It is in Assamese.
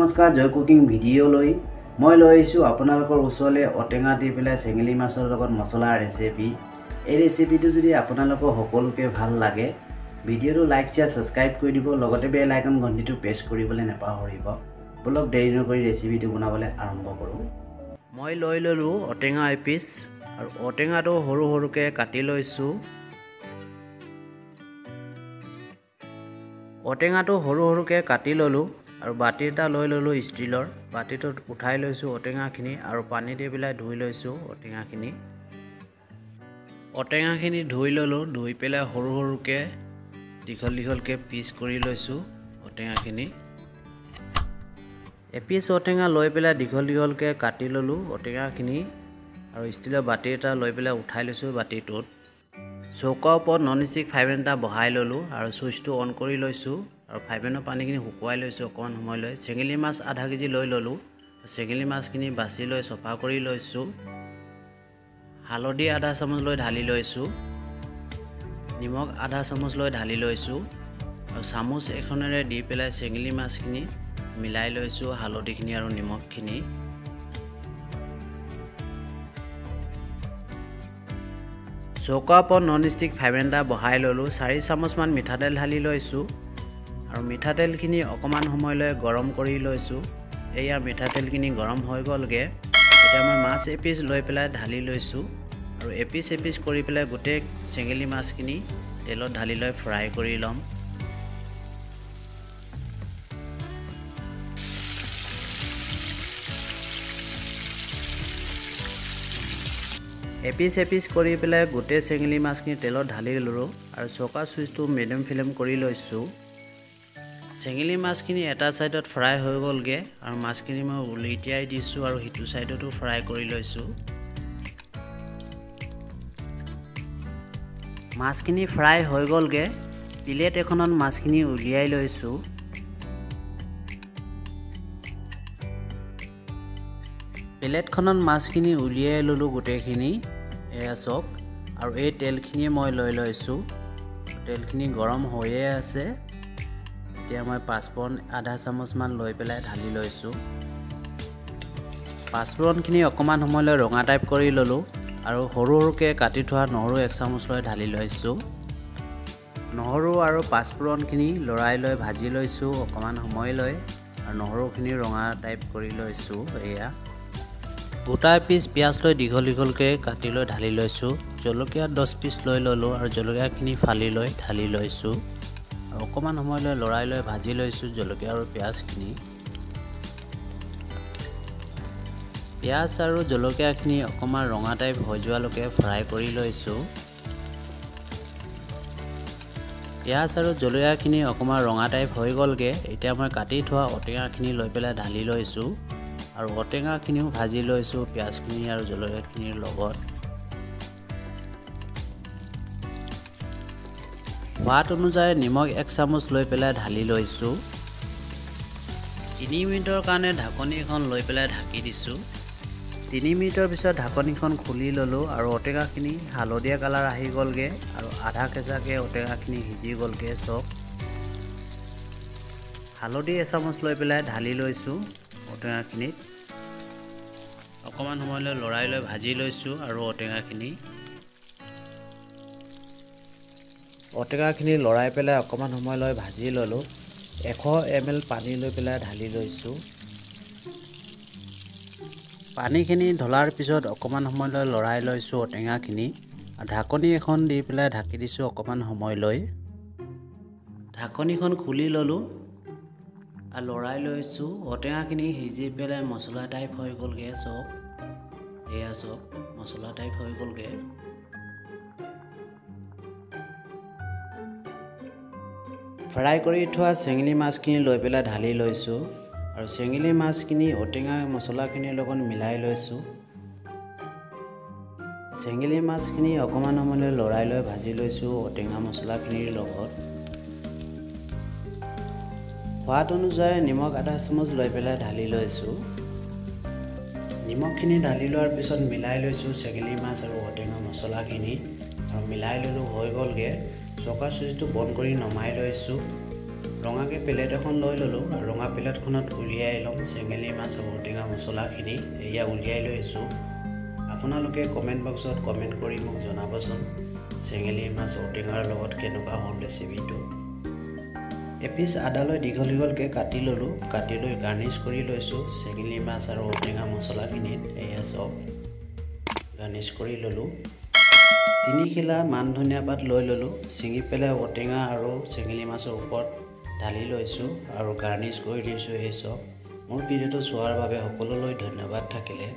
নমস্কাৰ, জয় কুকিং ভিডিঅ'লৈ মই লৈ আহিছোঁ আপোনালোকৰ ওচৰলৈ ঔটেঙা দি পেলাই চেঙেলী মাছৰ লগত মছলা ৰেচিপি। এই ৰেচিপিটো যদি আপোনালোকৰ সকলোকে ভাল লাগে, ভিডিঅ'টো লাইক, শ্বেয়াৰ, ছাবস্ক্ৰাইব কৰি দিব, লগতে বেল আইকন ঘণ্টিটো প্ৰেছ কৰিবলৈ নাপাহৰিব। ব'লক, দেৰি নকৰি ৰেচিপিটো বনাবলৈ আৰম্ভ কৰোঁ। মই লৈ ল'লোঁ ঔটেঙা এপিচ আৰু ঔটেঙাটো সৰু সৰুকৈ কাটি লৈছোঁ। ঔটেঙাটো সৰু সৰুকৈ কাটি ল'লোঁ আৰু বাতি এটা লৈ ল'লোঁ ষ্টীলৰ বাতিটোত উঠাই লৈছোঁ ঔটেঙাখিনি আৰু পানী দি পেলাই ধুই লৈছোঁ ঔটেঙাখিনি। ঔটেঙাখিনি ধুই ল'লোঁ, ধুই পেলাই সৰু সৰুকৈ দীঘল দীঘলকৈ পিচ কৰি লৈছোঁ ঔটেঙাখিনি। এপিচ ঔটেঙা লৈ পেলাই দীঘল দীঘলকৈ কাটি ল'লোঁ ঔটেঙাখিনি আৰু ষ্টীলৰ বাতি এটা লৈ পেলাই উঠাই লৈছোঁ বাতিটোত। চৌকাৰ ওপৰত নন ষ্টিক ফ্ৰাইপেন এটা বহাই ল'লোঁ আৰু চুইচটো অন কৰি লৈছোঁ আৰু ফ্ৰাইপেনৰ পানীখিনি শুকুৱাই লৈছোঁ অকণমান সময় লৈ। চেঙেলী মাছ আধা কেজি লৈ ল'লোঁ, চেঙেলী মাছখিনি বাছি লৈ চফা কৰি লৈছোঁ। হালধি আধা চামুচ লৈ ঢালি লৈছোঁ, নিমখ আধা চামুচ লৈ ঢালি লৈছোঁ আৰু চামুচ এখনেৰে দি পেলাই চেঙেলী মাছখিনি মিলাই লৈছোঁ হালধিখিনি আৰু নিমখখিনি। চৌকাৰ ওপৰত নন ষ্টিক ফ্ৰাইপেন এটা বহাই ল'লোঁ, 4 চামুচমান মিঠাতেল ঢালি লৈছোঁ আৰু মিঠাতেলখিনি অকণমান সময়লৈ গৰম কৰি লৈছোঁ। এয়া মিঠাতেলখিনি গৰম হৈ গ'লগৈ। এতিয়া মই মাছ এপিচ লৈ পেলাই ঢালি লৈছোঁ আৰু এপিচ এপিচ কৰি পেলাই গোটেই চেঙেলী মাছখিনি তেলত ঢালি লৈ ফ্ৰাই কৰি ল'ম। এপিচ এপিচ কৰি পেলাই গোটেই চেঙেলী মাছখিনি তেলত ঢালি ল'লোঁ আৰু চৌকা চুইচটো মিডিয়াম ফ্লেম কৰি লৈছোঁ। চেঙেলী মাছখিনি এটা ছাইডত ফ্ৰাই হৈ গ'লগৈ আৰু মাছখিনি মই উলিয়াই দিছোঁ আৰু সিটো ছাইডতো ফ্ৰাই কৰি লৈছোঁ। মাছখিনি ফ্ৰাই হৈ গ'লগৈ, প্লেট এখনত মাছখিনি উলিয়াই লৈছোঁ। প্লেটখনত মাছখিনি উলিয়াই ল'লোঁ গোটেইখিনি, এয়া চাওক। আৰু এই তেলখিনিয়ে মই লৈ লৈছোঁ, তেলখিনি গৰম হৈয়ে আছে। এতিয়া মই পাঁচফোৰণ আধা চামুচমান লৈ পেলাই ঢালি লৈছোঁ। পাঁচফোৰণখিনি অকণমান সময়লৈ ৰঙা টাইপ কৰি ল'লোঁ আৰু সৰু সৰুকৈ কাটি থোৱা নহৰু 1 চামুচ লৈ ঢালি লৈছোঁ। নহৰু আৰু পাঁচফোৰণখিনি লৰাই লৈ ভাজি লৈছোঁ অকণমান সময় লৈ আৰু নহৰুখিনি ৰঙা টাইপ কৰি লৈছোঁ। এয়া গোটা এপিচ পিঁয়াজ লৈ দীঘল দীঘলকৈ কাটি লৈ ঢালি লৈছোঁ। জলকীয়া 10 পিচ লৈ ল'লোঁ আৰু জলকীয়াখিনি ফালি লৈ ঢালি লৈছোঁ আৰু অকণমান সময় লৈ লৰাই লৈ ভাজি লৈছোঁ জলকীয়া আৰু পিঁয়াজখিনি। পিঁয়াজ আৰু জলকীয়াখিনি অকণমান ৰঙা টাইপ হৈ যোৱালৈকে ফ্ৰাই কৰি লৈছোঁ। পিঁয়াজ আৰু জলকীয়াখিনি অকণমান ৰঙা টাইপ হৈ গ'লগৈ। এতিয়া মই কাটি থোৱা ঔটেঙাখিনি লৈ পেলাই ঢালি লৈছোঁ আৰু ঔটেঙাখিনিও ভাজি লৈছোঁ পিঁয়াজখিনি আৰু জলকীয়াখিনিৰ লগত। সোৱাদ অনুযায়ী নিমখ 1 চামুচ লৈ পেলাই ঢালি লৈছোঁ। 3 মিনিটৰ কাৰণে ঢাকনি এখন লৈ পেলাই ঢাকি দিছোঁ। 3 মিনিটৰ পিছত ঢাকনিখন খুলি ল'লোঁ আৰু ঔটেঙাখিনি হালধীয়া কালাৰ আহি গ'লগৈ আৰু আধা কেঁচাকৈ ঔটেঙাখিনি সিজি গ'লগৈ চব। হালধি 1 চামুচ লৈ পেলাই ঢালি লৈছোঁ ঔটেঙাখিনিত। অকণমান সময়লৈ লৰাই লৈ ভাজি লৈছোঁ আৰু ঔটেঙাখিনি লৰাই পেলাই অকণমান সময় লৈ ভাজি ল'লোঁ। 100 ml পানী লৈ পেলাই ঢালি লৈছোঁ। পানীখিনি ঢলাৰ পিছত অকণমান সময় লৈ লৰাই লৈছোঁ ঔটেঙাখিনি আৰু ঢাকনি এখন দি পেলাই ঢাকি দিছোঁ অকণমান সময় লৈ। ঢাকনিখন খুলি ল'লোঁ আৰু লৰাই লৈছোঁ। ঔটেঙাখিনি সিজি পেলাই মছলা টাইপ হৈ গ'লগৈ চব। এয়া চব মছলা টাইপ হৈ গ'লগৈ। ফ্ৰাই কৰি থোৱা চেঙেলী মাছখিনি লৈ পেলাই ঢালি লৈছোঁ আৰু চেঙেলী মাছখিনি ঔটেঙা মছলাখিনিৰ লগত মিলাই লৈছোঁ। চেঙেলী মাছখিনি অকণমান সময়লৈ লৰাই লৈ ভাজি লৈছোঁ ঔটেঙা মছলাখিনিৰ লগত। সোৱাদ অনুযায়ী নিমখ আধা চামুচ লৈ পেলাই ঢালি লৈছোঁ। নিমখখিনি ঢালি লোৱাৰ পিছত মিলাই লৈছোঁ চেঙেলী মাছ আৰু ঔটেঙা মছলাখিনি আৰু মিলাই ল'লোঁ হৈ গ'লগৈ। চৌকা চুইচটো বন্ধ কৰি নমাই লৈছোঁ। ৰঙাকৈ প্লেট এখন লৈ ল'লোঁ আৰু ৰঙা প্লেটখনত উলিয়াই ল'ম চেঙেলী মাছ আৰু ঔটেঙা মছলাখিনি। এয়া উলিয়াই লৈছোঁ। আপোনালোকে কমেণ্ট বক্সত কমেণ্ট কৰি মোক জনাবচোন, চেঙেলী মাছ ঔটেঙাৰ লগত কেনেকুৱা হ'ল ৰেচিপিটো। এপিচ আদালৈ দীঘল দীঘলকৈ কাটি ল'লোঁ, কাটি লৈ গাৰ্নিছ কৰি লৈছোঁ চেঙেলী মাছ আৰু ঔটেঙা মছলাখিনিত। এয়া চব গাৰ্নিছ কৰি ল'লোঁ। 3 খিলা মান ধনিয়া পাত লৈ ল'লোঁ, ছিঙি পেলাই ঔটেঙা আৰু চেঙেলী মাছৰ ওপৰত ঢালি লৈছোঁ আৰু গাৰ্নিছ কৰি দিছোঁ। এই চব মোৰ ভিডিঅ'টো চোৱাৰ বাবে সকলোলৈ ধন্যবাদ থাকিলে।